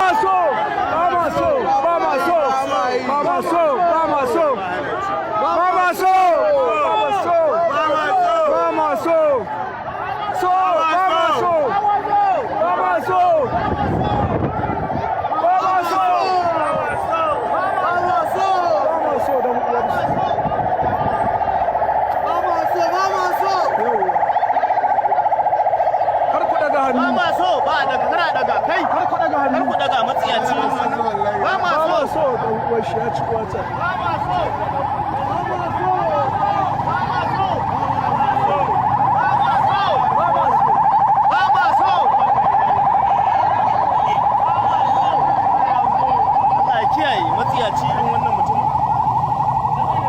Ma so, ba ma so, ba ma so, ba ma so, ba ma so, ba ma so, ba ma so, ba ma so, so ba ma so, ba ma so, ba ma so, ba ma so dan uwarsu. Ba ma so, ba ma so. Yawwa. Kar ku daga Ba hannu. ma so, ba daga, kana daga kai. Kar ku daga Kar hannu. ku daga, matsiyaci. Ba ma Ba ma so. so, dan uwar shi ya ci uwarsa. Ba ma so, ba ma so, ba ma so, Ba ma so. ba ma so. Allah ya kiyaye, matsiyaci irin wannan mutum.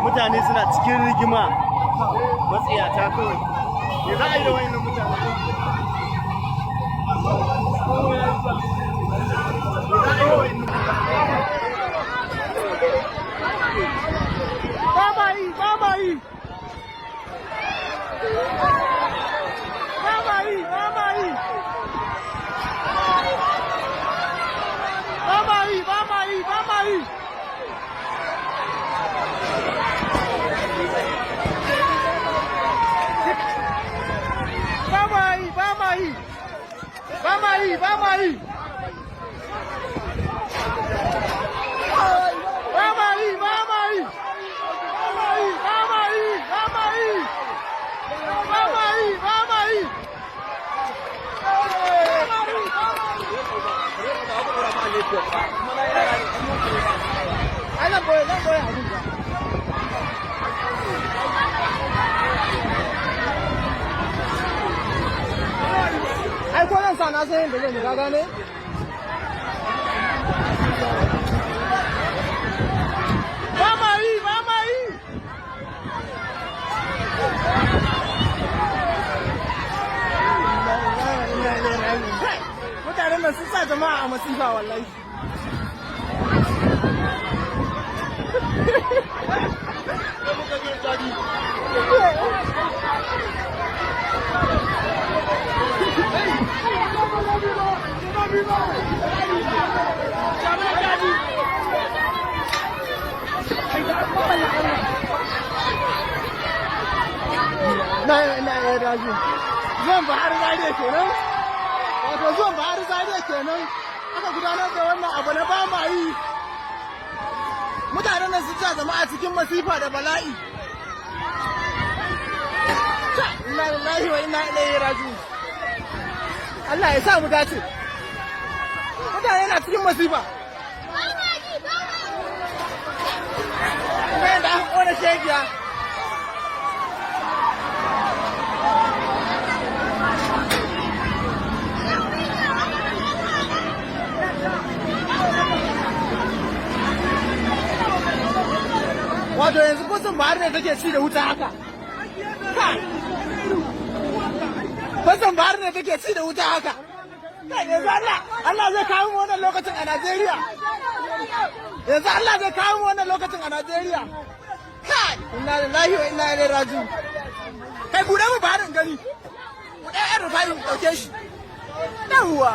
Mutane suna cikin rigima, matsiyata kawai. Me za a yi da wayannan mutane? Me za a yi da wayannan mutane? Ba ma yi, ba ma yi. Ba ma yi, ba ma yi. Ba ma yi, ba ma yi, ba ma yi. Ba ma yi, ba ma yi. Ba ma yi, ba ma yi. Ba ma yi, ba ma yi. Ba ma yi, ba ma yi, ba ma yi. Ba ma yi, ba ma yi. Ba ma yi, ba ma yi. Ai zan boye abin ba. Ai ko zan sa na san yadda zan yi, ka gane? Ba ma yi, ba ma yi. Mutanen nan sun sa jama'a a masifa wallahi. Na ya raju. Zuwan Buhari Zaria kenan. Wato zuwan Buhari Zaria kenan. Aka gudanar da wannan abu na ba ma yi. Mutanen nan sun sa jama'a cikin masifa da bala'i. Inna lillahi wa inna ilaihi raji'un. Allah ya sa mu dace. Mutane na cikin masifa. Kuma yadda aka kona shegiya. Wato yanzu kusan Buhari ne take ci da wuta haka. Kai! Kusan Buhari ne take ci da wuta haka. Kai, yanzu Allah zai kawo mu wannan lokacin a Najeriya. Yanzu Allah zai kawo mu wannan lokacin a Najeriya. Kai! Inna lillahi wa inna ilaihi raji'un. Kai, bude mu Buhari in gani. Bude ɗan Rufai in ɗauke shi. Yawwa.